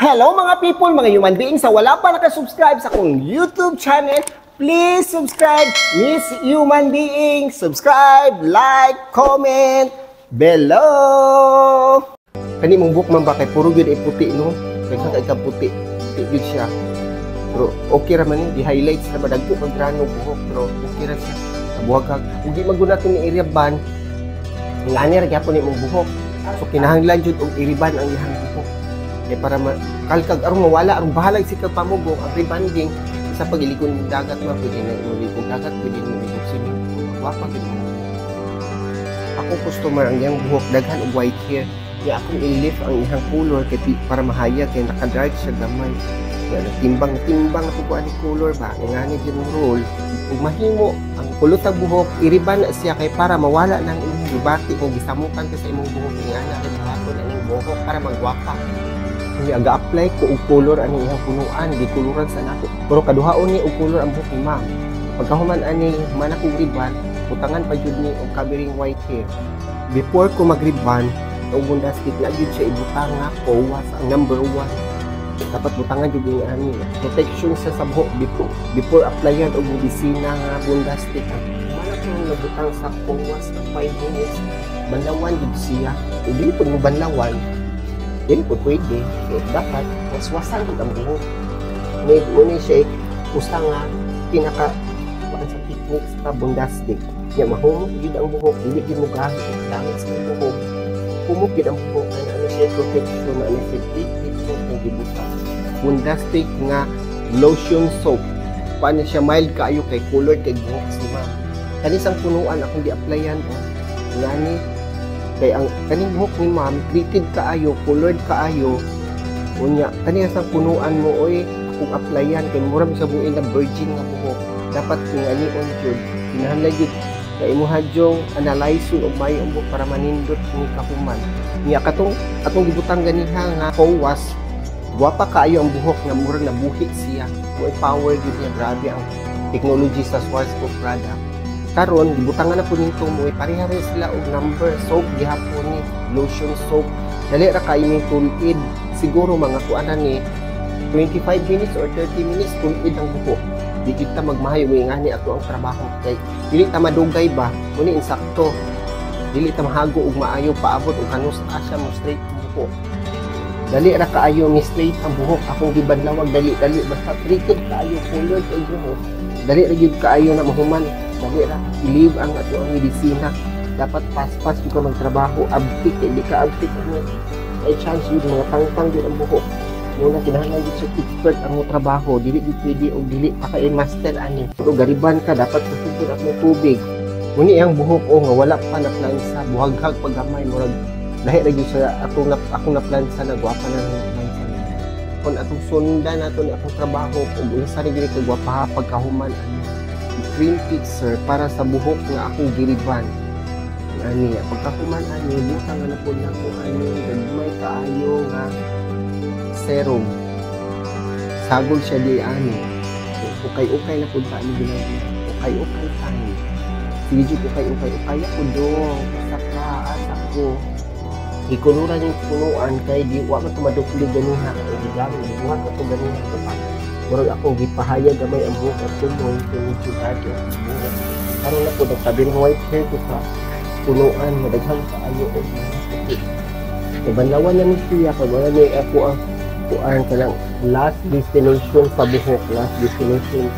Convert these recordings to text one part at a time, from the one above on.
Hello, mga people, mga human beings, sa wala pa nakasubscribe sa akong YouTube channel, please subscribe, Miss Human Being. Subscribe, like, comment below. Kani mong buhok man ba kay puro gyud ay puti, no? Kay ka puti, puti gyud siya. Pero okay ra man ni, di highlights ra ba, dagko kag grano buhok, pero okay ra siya. Buhag ug di maguna ni iriban. Ngani ra gyapon ni mong buhok. So kinahanglan jud og iriban ang iyang buhok. Kay para kalkag aron mawala, aron bahalag si kag pamugong ang rebanding sa pagiligon ng dagat ma, pwede na imong dagat, pwede na imong swimming pool, gwapa gid mo. Ako customer, ang iyang buhok daghan og white hair. Nya akong i-lift ang iyang color kay para mahayag kay naka-dark siya gamay. Nya nagtimbang timbang ako ko ani color ba ngani din roll ug mahimo ang kulot ang buhok, iriban na siya kay para mawala nang imong gibati kung gisamukan ka sa imong buhok. Ngana kay buhaton aning buhok para magwapa. Nya aga-apply ko og color ani iyang punuan, gikuluran sa nako. Pero kaduhaon ni og color ang buhok ni ma'am. Pagkahuman ani man akong riban, butangan pa jud ni og covering white hair. Before ko magriban og bondastic na gyud siya ibutang nga COAS ang number one. Dapat butangan jud ni ani. Protection siya sa buhok before applyan og medisina nga bondastic. Man ako nabutang sa COAS na 5 minutes, banlawan jud siya. Ug dili pud mo banlawan, dili po pwede. So, dapat waswasan gud ang buhok. May mo ni siya usa nga pinaka kuan sa technique sa bondastic. Nya mahumok gid ang buhok, dili gid mo gahit gamit sa buhok. Humok gid ang buhok kay ano siya protection na ano siya treated soap nga gibutang. Bondastic nga lotion soap. Kuan siya, mild kaayo kay colored kay buhok si ma'am. Kani sang punuan akong gi-applyan oh. Ngani kay ang kaning buhok ni ma'am treated kaayo, colored kaayo. Unya kani sa punuan mo oy akong applyan kay mura mi sa buin na virgin nga buhok. Dapat tinganion jud, kinahanglan jud kay imuha jong analyze og maayo ang buhok para manindot ni kahuman. Nya katong atong gibutang ganiha nga COAS, gwapa kaayo ang buhok nga mura nabuhi siya. Mo'y power jud niya, grabe ang technology sa Schwarzkopf product. Karon gibutangan na po nito mo, pareha rin sila og number soap gihapon ni lotion soap. Dali ra kayo ning tulid, siguro mga kuan na ni 25 minutes or 30 minutes tulid ang buhok. Di kita magmahayo mo ngani ato ang trabaho kay dili ta madugay ba, muni insakto. Dili ta mahago og maayo paabot og kanus siya mo straight ang buhok. Dali ra kaayo ni straight ang buhok, akong gibanlawag dali-dali basta treated kaayo, colored kay buhok. Dali ra gyud kaayo na mahuman. Dali ra i-leave ang ato ang medisina. Dapat paspas jud ka magtrabaho, abtik kay di ka abtik ano ay chance yun mga tangtang jud ang buhok. Muna kinahanglan jud sa expert ang mo trabaho, dili jud pwede og dili pa kay master ani. Pero gariban ka, dapat kusog atong tubig. Muni ang buhok o nga wala pa na plansa, buhaghag paggamay, murag lahi ra gyud sa atong na, akong na plansa na gwapa na ng plansa. Kung atong sundan nato ni akong trabaho ug unsa ra gyud kagwapaha pagkahuman ani. Cream fixer para sa buhok nga akong giriban. Ani pagkahuman ani butang na pud nako ani gagmay kaayo nga serum. Sagol siya di ani. Ukay-ukay na pud ta ani ginagawa. Ukay-ukay time. Sige jud, ukay-ukay ukay ako dong. Asa ka, asa ko. Gikuluran yung punuan kay di wa man tumadukli ganiha kay gigamit gibuhat na to ganiha pa. Murag ako gipahayag gamay ang buhok at tumoy kay medyo dati ang buhok. Karon na po nagtabi ng white hair ko sa punuan, madaghan kaayo og mga puti. Kay banlawan na ni siya kay wala ni ako ang kuan ka lang last destination sa buhok, last destination.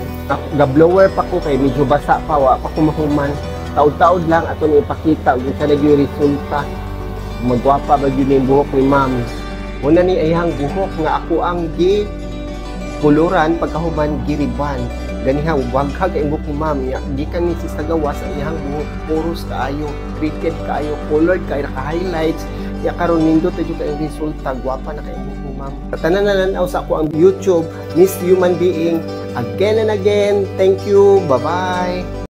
Ga blower pa ko kay medyo basa pa, wa pa ko mahuman. Taod-taod lang ato ni ipakita ug unsa na gyud resulta. Magwapa ba gyud ni buhok ni ma'am. Una ni ayang buhok nga ako ang gi kuluran, pagkahuman giriban. Ganiha waghag ang buhok ni ma'am ya gikan ni si sa gawas ang iyang buhok puros kaayo, treated kaayo, colored kaayo, naka-highlights. Ya karon nindot na jud kay resulta, gwapa na kay buhok ni ma'am. Tanan na lanaw sa ako ang YouTube, Miss Human Being. Again and again, thank you. Bye-bye.